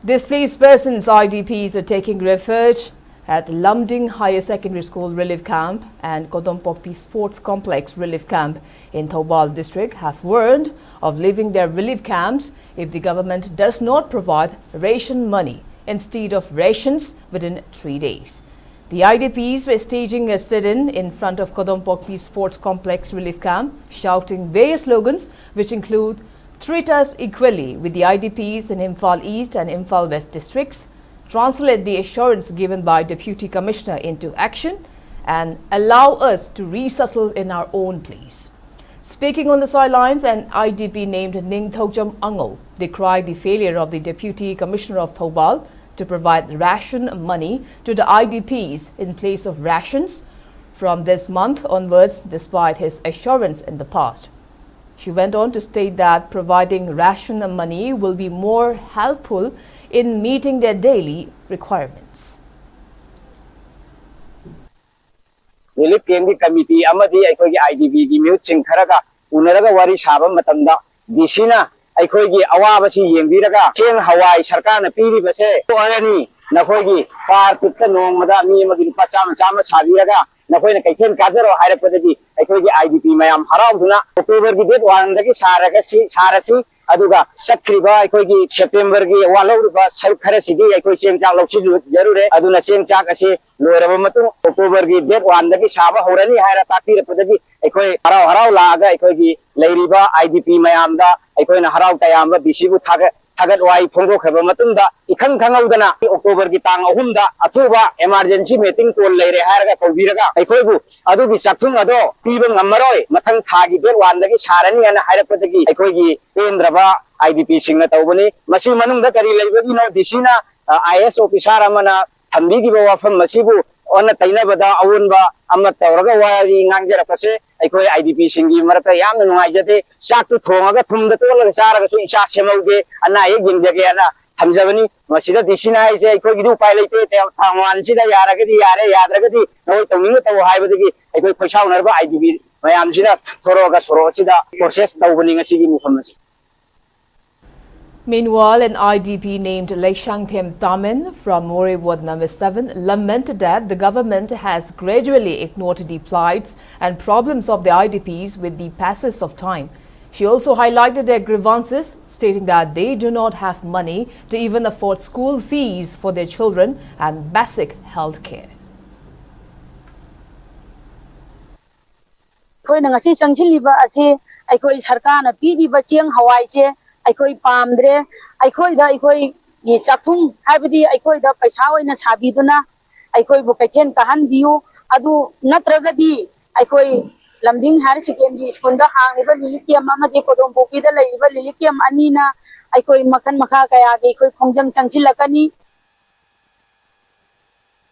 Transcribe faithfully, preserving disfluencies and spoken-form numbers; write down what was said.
Displaced persons, I D Ps, are taking refuge at Lumding Higher Secondary School Relief Camp and Kodompokpi Sports Complex Relief Camp in Thoubal District have warned of leaving their relief camps if the government does not provide ration money instead of rations within three days. The I D Ps were staging a sit-in in front of Kodompokpi Sports Complex Relief Camp, shouting various slogans which include "Treat us equally" with the I D Ps in Imphal East and Imphal West districts, "Translate the assurance given by Deputy Commissioner into action," and "Allow us to resettle in our own place." Speaking on the sidelines, an I D P named Ningthoujam Ango decried the failure of the Deputy Commissioner of Thoubal to provide ration money to the I D Ps in place of rations from this month onwards, despite his assurance in the past. She went on to state that providing ration money will be more helpful in meeting their daily requirements. Relief ꯀꯦꯝꯞꯀꯤ committee ꯑꯃꯗꯤ ꯑꯩꯈꯣꯏꯒꯤ I D ꯄꯤꯒꯤ ꯃꯤꯍꯨꯠꯁꯤꯡ ꯈꯔꯒ ꯎꯅꯔꯒ ꯋꯥꯔꯤ ꯁꯥꯕ ꯃꯇꯝꯗ, ꯗꯤ ꯁꯤꯅ ꯑꯩꯈꯣꯏꯒꯤ ꯑꯋꯥꯕꯁꯤ ꯌꯦꯡꯕꯤꯔꯒ, ꯆꯦꯡ ꯍꯋꯥꯏ ꯁꯔꯀꯥꯔꯅ ꯄꯤꯔꯤꯕꯁꯦ ꯇꯣꯛꯑꯔꯅꯤ, ꯅꯈꯣꯏꯒꯤ ꯄꯥꯔ ꯄꯤꯠꯇ ꯅꯣꯡꯃꯗ ꯃꯤ ꯑꯃꯒꯤ ꯂꯨꯄꯥ ꯆꯥꯝꯃ ꯆꯥꯝꯃ ꯁꯥꯕꯤꯔꯒ ꯅꯈꯣꯏꯅ ꯀꯩꯊꯦꯜ ꯀꯥꯖꯔꯣ ꯍꯥꯏꯔꯛꯄꯗꯒꯤ, ꯑꯩꯈꯣꯏꯒꯤ ꯑꯥꯏ ꯗꯤ ꯄꯤ ꯃꯌꯥꯝ ꯍꯔꯥꯎꯗꯨꯅ ꯑꯣꯛꯇꯣꯕꯔꯒꯤ ꯗꯦꯠ ꯋꯥꯟꯗꯒꯤ ꯁꯥꯔꯒꯁꯤ, ꯁꯥꯔꯁꯤ, ꯑꯗꯨꯒ ꯆꯠꯈ꯭ꯔꯤꯕ ꯑꯩꯈꯣꯏꯒꯤ ꯁꯦꯞꯇꯦꯝꯕꯔꯒꯤ ꯋꯥꯠꯍꯧꯔꯤꯕ ꯁꯔꯨꯛ ꯈꯔꯁꯤꯗꯤ ꯑꯩꯈꯣꯏ ꯆꯦꯡ ꯆꯥꯛ ꯂꯧꯁꯤꯜꯂꯨꯖꯔꯨꯔꯦ꯫ ꯑꯗꯨꯅ ꯆꯦꯡ ꯆꯥꯛ ꯑꯁꯤ ꯂꯣꯏꯔꯕ ꯃꯇꯨꯡ ꯑꯣꯛꯇꯣꯕꯔꯒꯤ ꯗꯦꯠ ꯋꯥꯟꯗꯒꯤ ꯁꯥꯕ ꯍꯧꯔꯅꯤ ꯍꯥꯏꯔ ꯇꯥꯛꯄꯤꯔꯛꯄꯗꯒꯤ, ꯑꯩꯈꯣꯏ ꯍꯔꯥꯎ ꯍꯔꯥꯎ ꯂꯥꯛꯑꯒ ꯑꯩꯈꯣꯏꯒꯤ ꯂꯩꯔꯤꯕ ꯑꯥꯏ ꯗꯤ ꯄꯤ ꯃꯌꯥꯝꯗ ꯑꯩꯈꯣꯏꯅ ꯍꯔꯥꯎ ꯇꯌꯥꯝꯕ ꯗꯤ ꯁꯤꯕꯨ ꯊꯥꯒꯠ ꯊꯥꯒꯠ ꯋꯥꯍꯩ ꯐꯣꯡꯗꯣꯛꯈ꯭ꯔꯕ ꯃꯇꯨꯡꯗ, ꯏꯈꯪ ꯈꯪꯍꯧꯗꯅ ꯑꯣꯛꯇꯣꯕꯔꯒꯤ ꯇꯥꯡ ꯑꯍꯨꯝꯗ ꯑꯊꯨꯕ ꯏꯃꯥꯔꯖꯦꯟꯁꯤ ꯃꯤꯇꯤꯡ ꯀꯣꯜ ꯂꯩꯔꯦ ꯍꯥꯏꯔꯒ ꯀꯧꯕꯤꯔꯒ, ꯑꯩꯈꯣꯏꯕꯨ ꯑꯗꯨꯒꯤ ꯆꯥꯛꯊꯨꯡ ꯑꯗꯣ ꯄꯤꯕ ꯉꯝꯃꯔꯣꯏ, ꯃꯊꯪ ꯊꯥꯒꯤ ꯗꯦꯠ ꯋꯥꯟꯗꯒꯤ ꯁꯥꯔꯅꯤ ꯍꯥꯏꯅ ꯍꯥꯏꯔꯛꯄꯗꯒꯤ ꯑꯩꯈꯣꯏꯒꯤ ꯄꯦꯟꯗ꯭ꯔꯕ ꯑꯥꯏ ꯗꯤ ꯄꯤꯁꯤꯡꯅ ꯇꯧꯕꯅꯤ꯫ ꯃꯁꯤ ꯃꯅꯨꯡꯗ ꯀꯔꯤ ꯂꯩꯕꯒꯤꯅꯣ? ꯗꯤ ꯁꯤꯅ, ꯑꯥꯏ ꯑꯦ ꯑꯦꯁ ꯑꯣꯐꯤꯁꯥꯔ ꯑꯃꯅ ꯊꯝꯕꯤꯈꯤꯕ ꯋꯥꯐꯝ ꯑꯁꯤꯕꯨ ꯑꯣꯟꯅ ꯇꯩꯅꯕꯗ ꯑꯑꯣꯟꯕ ꯑꯃ ꯇꯧꯔꯒ ꯋꯥꯔꯤ ꯉꯥꯡꯖꯔꯛꯄꯁꯦ ꯑꯩꯈꯣꯏ ꯑꯥꯏ ꯗꯤ ꯄꯤꯁꯤꯡꯒꯤ ꯃꯔꯛꯇ ꯌꯥꯝꯅ ꯅꯨꯡꯉꯥꯏꯖꯗꯦ꯫ ꯆꯥꯛꯇꯨ ꯊꯣꯡꯉꯒ ꯊꯨꯝꯗ ꯇꯣꯠꯂꯒ ꯆꯥꯔꯒꯁꯨ ꯏꯆꯥ ꯁꯦꯝꯍꯧꯒꯦ, ꯑꯅꯥ ꯑꯌꯦꯛ ꯌꯦꯡꯖꯒꯦꯅ ꯊꯝꯖꯕꯅꯤ꯫ ꯃꯁꯤꯗ ꯗꯤ ꯁꯤꯅ ꯍꯥꯏꯁꯦ, ꯑꯩꯈꯣꯏꯒꯤꯗꯤ ꯎꯄꯥꯏ ꯂꯩꯇꯦ, ꯇꯥꯡ ꯋꯥꯟꯁꯤꯗ ꯌꯥꯔꯒꯗꯤ ꯌꯥꯔꯦ, ꯌꯥꯗ꯭ꯔꯒꯗꯤ ꯅꯈꯣꯏ ꯇꯧꯅꯤꯡꯕ ꯇꯧ ꯍꯥꯏꯕꯗꯒꯤ ꯑꯩꯈꯣꯏ ꯈꯣꯏꯁꯥꯎꯅꯔꯕ ꯑꯥꯏ ꯗꯤ ꯄꯤ ꯃꯌꯥꯝꯁꯤꯅ ꯊꯣꯔꯛꯑꯒ ꯁꯣꯔꯣꯛ ꯑꯁꯤꯗ ꯄ꯭ꯔꯣꯇꯦꯁ ꯇꯧꯕꯅꯤ ꯉꯁꯤꯒꯤ ꯃꯤꯐꯝ ꯑꯁꯤ꯫ Meanwhile, an I D P named Leishangthem Tamen from Moreh Ward number seven lamented that the government has gradually ignored the plights and problems of the I D Ps with the passage of time. She also highlighted their grievances, stating that they do not have money to even afford school fees for their children and basic health care. ꯑꯩꯈꯣꯏꯅ ꯉꯁꯤ ꯆꯪꯁꯤꯜꯂꯤꯕ ꯑꯁꯤ ꯑꯩꯈꯣꯏ ꯁꯔꯀꯥꯔꯅ ꯄꯤꯔꯤꯕ ꯆꯦꯡ ꯍꯋꯥꯏꯁꯦ ꯑꯩꯈꯣꯏ ꯄꯥꯝꯗ꯭ꯔꯦ꯫ ꯑꯩꯈꯣꯏꯗ ꯑꯩꯈꯣꯏꯒꯤ ꯆꯥꯛꯊꯨꯡ ꯍꯥꯏꯕꯗꯤ ꯑꯩꯈꯣꯏꯗ ꯄꯩꯁꯥ ꯑꯣꯏꯅ ꯁꯥꯕꯤꯗꯨꯅ ꯑꯩꯈꯣꯏꯕꯨ ꯀꯩꯊꯦꯜ ꯀꯥꯍꯟꯕꯤꯌꯨ꯫ ꯑꯗꯨ ꯅꯠꯇ꯭ꯔꯒꯗꯤ ꯑꯩꯈꯣꯏ ꯂꯝꯗꯤꯡ ꯍꯥꯌꯔ ꯁꯦꯀꯦꯟꯗꯔꯤ ꯁ꯭ꯀꯨꯜꯗ ꯍꯥꯡꯂꯤꯕ ꯂꯤꯂꯤꯞ ꯀꯦꯝ ꯑꯃꯗꯤ ꯀꯣꯗꯣꯝꯄꯣꯛꯄꯤꯗ ꯂꯩꯔꯤꯕ ꯂꯤꯂꯤꯞ ꯀꯦꯝ ꯑꯅꯤꯅ ꯑꯩꯈꯣꯏ ꯃꯈꯜ ꯃꯈꯥ ꯀꯌꯥꯒꯤ ꯑꯩꯈꯣꯏ ꯈꯣꯡꯖꯪ ꯆꯪꯁꯤꯜꯂꯛꯀꯅꯤ꯫